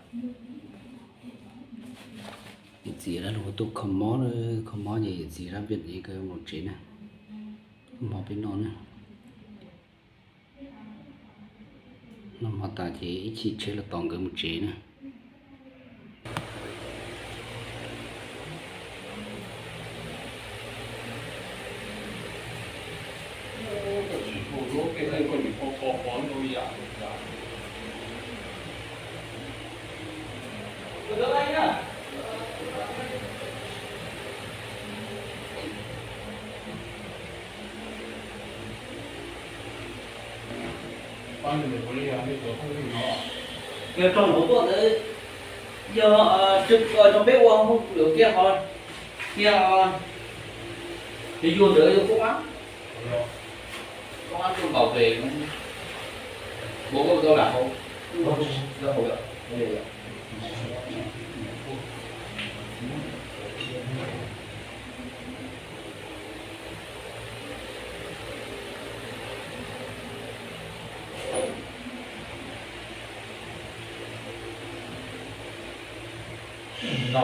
Yawm txiv Zab Lug tuaj kho mob na, kho mob ces yawm txiv Zab Viaj nkawd mus tsev na. Hmo peb noj na. Noj hmo tas ces ib chim tsheb los tos nkawd mus tsev na. Yog rau hauv tuaj ntawd, yog rau peb ua hauj lwm kiag ho, yog, yog yuag ntawd yog koob ab, koob ab tuaj npaum pem, npaum koj tau lam hauv, hauv yom, yog. No,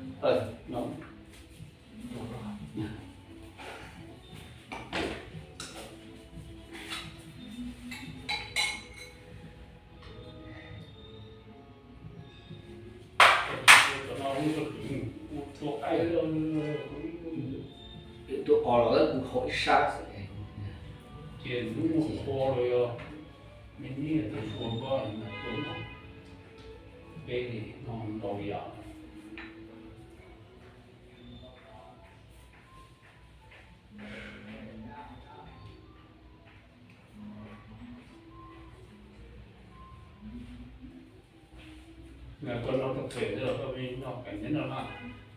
no, no. Tuaj qos los kuv qhov ib sab xwb. Ces hnub no qhua los yog me nij twb qhua koj no, peb no ntau yam.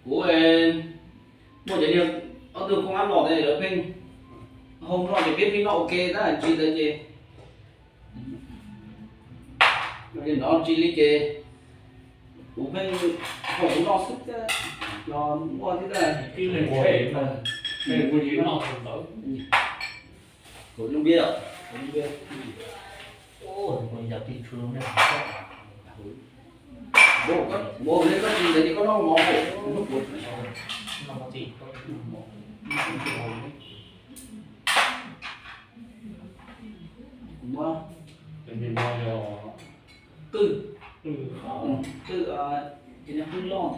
Kuv muaj cov niag ob tug koob ab los ntawd lawv pheej hau noj ces peb pheej noj ua ke tab tsis ntawd ces nov tsis li ces kuv pheej hau kuv noj xwb thiab, nws muaj thiab tab. Kuv zoo npiab, kuv zoo npiab. Kuv, kuv, kuv, koj tsis ntawd ces koj noj mov, kuv noj kuv. Kuv muab qwj, qwj, qwj loj.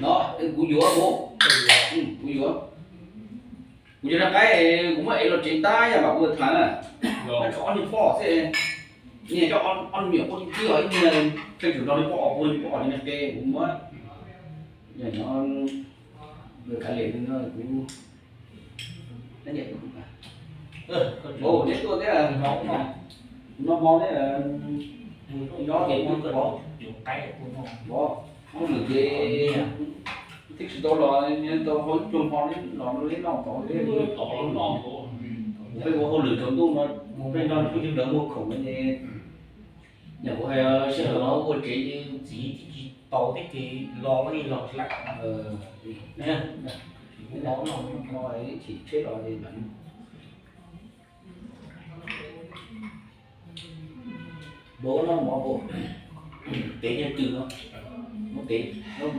No, kuv yuav, kuv, kuv yuav. Kuv cov niag qaib, kuv muab ev los tsev tab yam npam kuv tham na. Tshuav ob niag poj xwb, niag coj ob niag me nyuam quaj tib tib os, ib niag pheej tsum nrog niag poj os, niag poj os niag qe kuv muab. Nyob kav liam no kuv, neb tuaj thiab, kuv noj hmo thiab, nyob ces kuv pov, pov, hauj lwm ces twb tsis tau los, tau hauv ib pluag hmo los neb noj tod thiab. Peb ua hauj lwm tsaus ntuj no, peb nrog phooj ywg lawv muag khoom no ces, yam kuv hais sij hawm no ua tsev txiv tsis tau thiab ces los los los tsis laib. Chim tsheb los Npauv no mov npauv, tev nyiaj twm no, muab tev, npauv,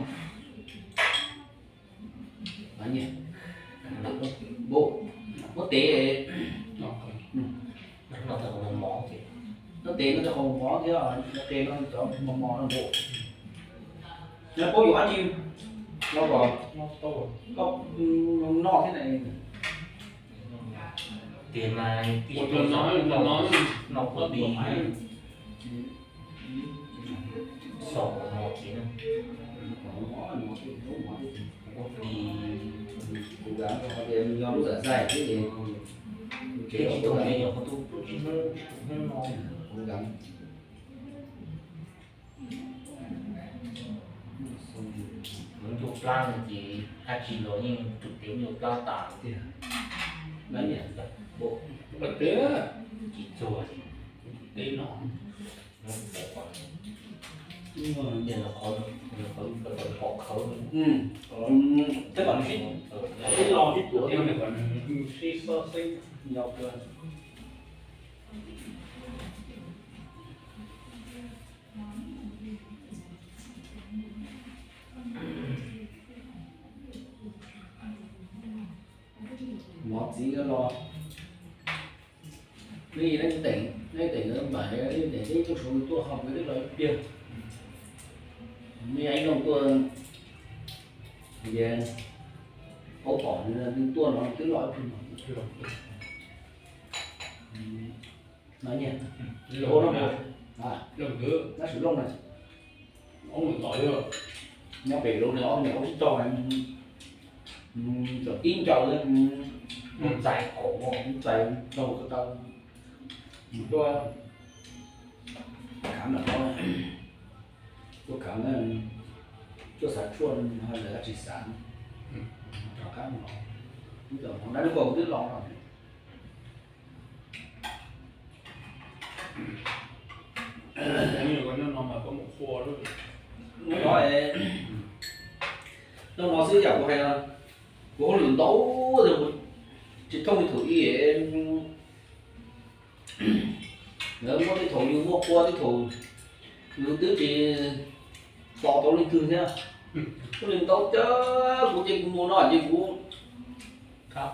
muab tev, muab tev no rau qhov mov thiab, qe no cov mos mos no npauv. Nyob paub yuav dab tsi no kom koj noj thiab na. Tiag mas no, no, no, no, Xaus mov txiv na. Kuv tias nws yog lub xav xais thiab ces, ces tsis tau tias yog qhov tus tub tsis hnub tsis tus hnub no. Lub ncuav plab no ces dab tsi los yeej tus teb ncuav plab tas tiag. Tsis txuag teb no. Qhov qhawv, qhov qhawv, qhov qhawv. Twb kom nws sib, sib lo sib tuav thiab nws kom nws sib xob xeb yau kawg. Mov txiv los, nej teem, nej teem npaim, nej teem teb tuaj saum nws tuaj ho nws twb los ib pliag. Nej ib leeg tuaj, ces paub pom nws tuaj no twb los ib pliag. No nyiaj, ua no, nab sim looj na. Nyob pem lub no ob niam ua sib tog, txawm tib ncaus li, txais qaum txais rau ko taw, tuaj kham ntawm no, tuaj kham, tuaj xav tshuaj lawm dab tsi xav, rov qab los, ib co hmoov dab lub ko twb los no. Nyob no xwb yam kuv hais, kuv hauj lwm ntau, tsis thooj li thaum ub. Lawv muaj tej thaum yus muaj qhua, tej thaum yus twb tsis tos tau leej twg thiab. Hauj lwm ntau cawv, kuv ces kuv mus no ces kuv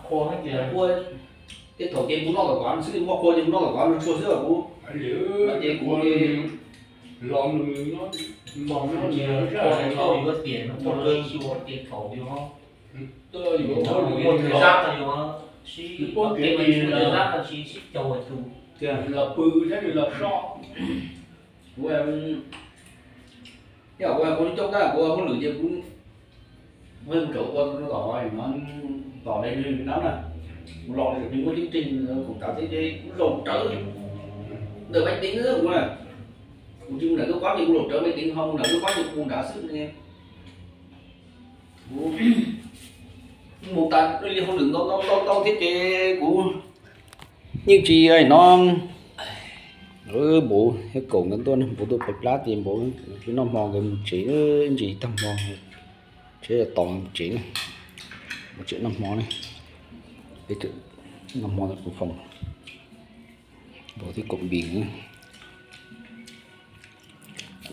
qhua, tej thaum ces kuv noj tom kov xwb, muaj qhua ces kuv noj tom kov nrog tshuaj xwb os kuv. Ces kuv los nws nyob, nws nyob, nws nyob zaj, nws nyob tias nws muaj lub xyuas ces thaum yus tuaj yuav, yuav nws zab no yuav sib, nws paub tias nws zab no tsis sib caug tus, nws los pw thiab nws los soj. Kuv, yog kuv, kuv coob tab kuv hauj lwm ces kuv, kuv mus kawm ua tom, tom Dairy Nab na, kuv los li muab ceeb tsheej koom tav teb ces kuv laus rawv ntawm maiv tiv kuv na. Kuv tsis mus nram twb qab ces kuv laus rawv maiv tiv ho mus nram twb qab ces kuv mus nrad xwb ne. Kuv mus tas li hauj lwm ntau ntau ntau ntau thiab ces kuv yeej tsis no. Npaum thiab kaum nkawd ntuaj ne, npaum tuaj pem plab ces npaum tsis noj hmo nkawd mus tsev, ntsis tag hmo tsev tos mus tsev na. Mus tsev noj hmo ne, peb noj hmo kuv foom. Npaum thiab kaum npis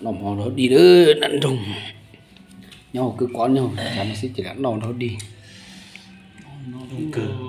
noj hmo rau dig lawm nram nroog. Nyob hauv kwj kob nyob hauv chav no xwb ces lam noj rau dig. Kawg.